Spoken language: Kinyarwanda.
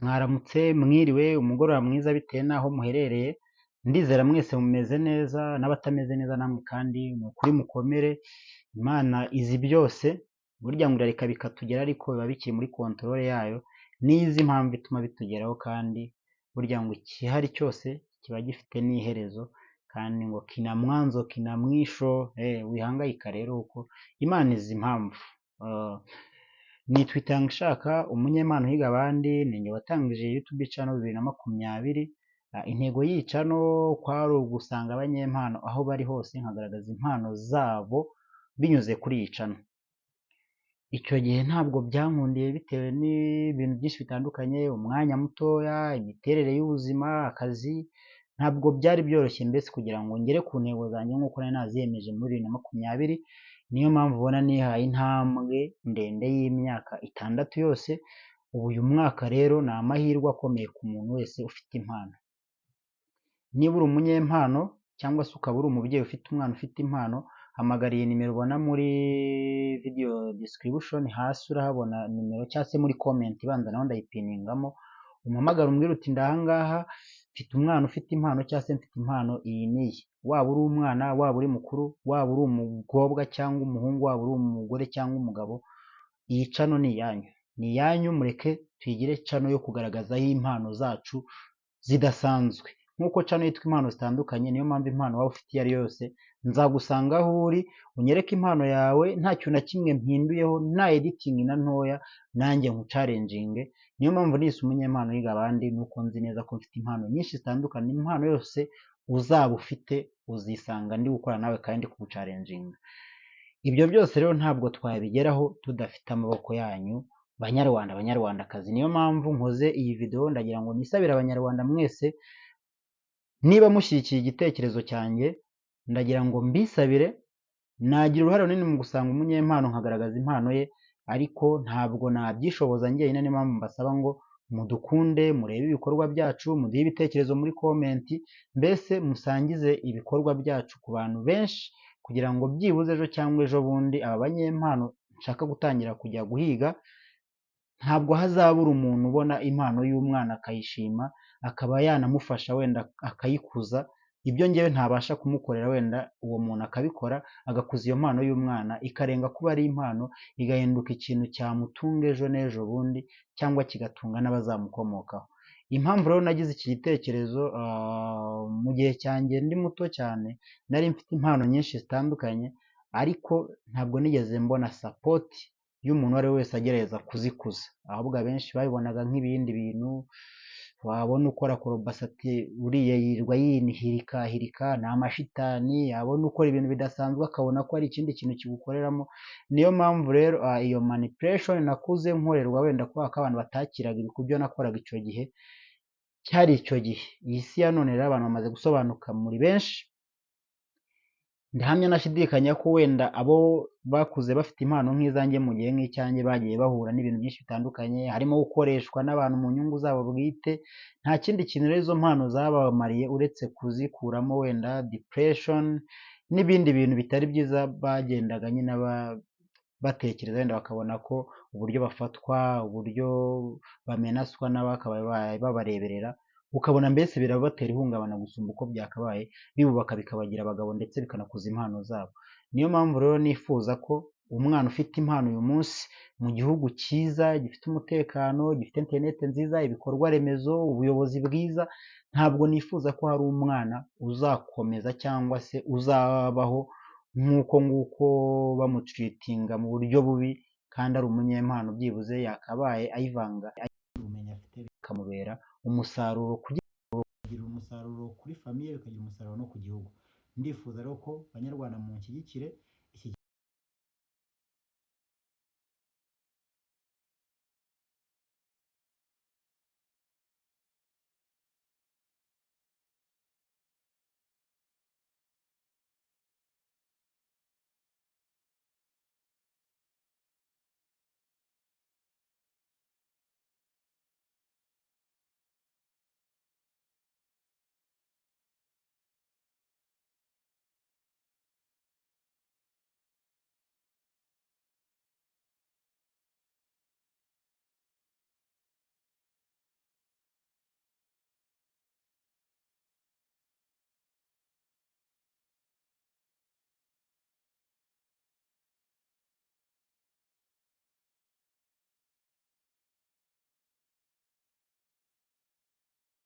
Mwaramutse, mwiriwe, umugoroba mwiza bitewe n'aho muherereye. Ndizera mwese mumeze neza, n'abatameze neza namwe kandi ni ukuri mukomere. Imana izi byose, burya ngo irareka bikatugeraho ariko biba bikiri muri control yayo, niyo izi impamvu ituma bitugeraho, kandi burya ngo igihari cyose kiba gifite n'iherezo, kandi ngo kina mwanzo kina mwisho. Wihangayika rero kuko Imana izi impamvu. Nitwa Itangishaka, umunyempano uhiga abandi, ninjye watangije YouTube channel 2020. Intego y'iyi channel kwari ugusanga abanyempano aho bari hose, nkagaragaza impano zabo binyuze kuri iyi channel. Icyo gihe ntabwo byankundiye bitewe n'ibintu byinshi bitandukanye, umwanya mutoya, imiterere y'ubuzima, akazi, ntabwo byari byoroshye mbese kugira ngo ngere ku ntego zanjye nk'uko nari naziyemeje muri 2020. Niyo mpamvu ubona nihaye intambwe ndende y'imyaka 6 yose. Ubu uyu mwaka rero ni amahirwe akomeye ku muntu wese ufite impano. Niba uri umunyempano cyangwa se ukaba uri umubyeyi ufite umwana ufite impano, hamagara iyi nimero ubona muri video description hasi, urahabona nimero, cyangwa se muri comment ibanza naho ndayipiningamo, umpamagare umbwire uti: "Ndaha ngaha mfite umwana ufite impano", cyangwa se "mfite impano iyi n'iyi". Waba uri umwana, waba uri mukuru, waba uri umukobwa cyangwa umuhungu, waba uri umugore cyangwa umugabo, iyi channel ni iyanyu, ni iyanyu. Mureke tuyigire channel yo kugaragazaho impano zacu zidasanzwe. Nk'uko channel yitwa Impano Zitandukanye, niyo mpamvu impano waba ufite iyo ari yo yose, nzagusanga aho uri, unyereke impano yawe nta kintu na kimwe mpinduyeho, nta editing na ntoya, nanjye nkuchallenginge. Niyo mpamvu nise umunyempano uhiga abandi, nuko nzi neza ko mfite impano nyinshi zitandukanye. Impano yose uzaba ufite uzisanga ndi gukora nawe kandi ndi kuguchallenginga. Ibyo byose rero ntabwo twabigeraho tudafite amaboko yanyu, banyarwanda, banyarwandakazi. Niyo mpamvu nkoze iyi video, ndagira ngo nisabire Abanyarwanda mwese, niba mushyigikiye igitekerezo cyanjye, ndagira ngo mbisabire. Nagira uruhare runini mu gusanga umunyempano nkagaragaza impano ye, ariko ntabwo nabyishoboza njyenyine. Niyo mpamvu mbasaba ngo mudukunde, murebe ibikorwa byacu, muduhe ibitekerezo muri comment, mbese musangize ibikorwa byacu ku bantu benshi, kugira ngo byibuze ejo cyangwa ejo bundi aba banyempano nshaka gutangira kujya guhiga, ntabwo hazabura umuntu ubona impano y'umwana akayishima, akaba yanamufasha, wenda akayikuza. Ibyo ngewe ntabasha kumukorera, wenda uwo muntu akabikora, agakuza iyo mpano y'umwana, ikarenga kuba ari impano, igahinduka ikintu cyamutunga ejo n'ejo bundi, cyangwa kigatunga n'abazamukomokaho. Impamvu rero nagize iki gitekerezo, mu gihe cyanjye ndi muto cyane nari mfite impano nyinshi zitandukanye, ariko ntabwo nigeze mbona support y'umuntu uwo ari we wese agerageza kuzikuza. Ahubwo abenshi babibonaga nk'ibindi bintu. Wabona ukora korobasi ati: "Uriya yirirwa yihirikahirika, ni amashitani". Yabona ukora ibintu bidasanzwe akabona ko ari ikindi kintu kigukoreramo. Niyo mpamvu rero iyo manipulation nakuze nkorerwa, wenda kubera ko abantu batakiraga ibyo nakoraga icyo gihe, cyari icyo gihe. Iyi si ya none rero abantu bamaze gusobanuka muri benshi. Ndahamya nashidikanya ko wenda abo bakuze bafite impano nk'izanjye mu gihe nk'icyanjye bagiye bahura n'ibintu byinshi bitandukanye, harimo gukoreshwa n'abantu mu nyungu zabo bwite. Nta kindi kintu rero izo mpano zabamariye uretse kuzikuramo wenda depression n'ibindi bintu bitari byiza bagendaga nyine batekereza, wenda bakabona ko uburyo bafatwa, uburyo bamenaswa n'abakabaye babareberera, ukabona mbese birabatera ihungabana gusumba uko byakabaye bibubaka, bikabagira abagabo, ndetse bikanakuza impano zabo. Niyo mpamvu rero nifuza ko umwana ufite impano uyu munsi mu gihugu cyiza, gifite umutekano, gifite interineti nziza, ibikorwa remezo, ubuyobozi bwiza, ntabwo nifuza ko hari umwana uzakomeza cyangwa se uzabaho nk'uko nguko bamutreatinga mu buryo bubi kandi ari umunyempano. Byibuze yakabaye ayivanga ubumenyi afite bikamubera umusaruro, kugira umusaruro kuri famille, bikagira umusaruro no ku gihugu. Ndifuza rero ko Banyarwanda munshyigikire.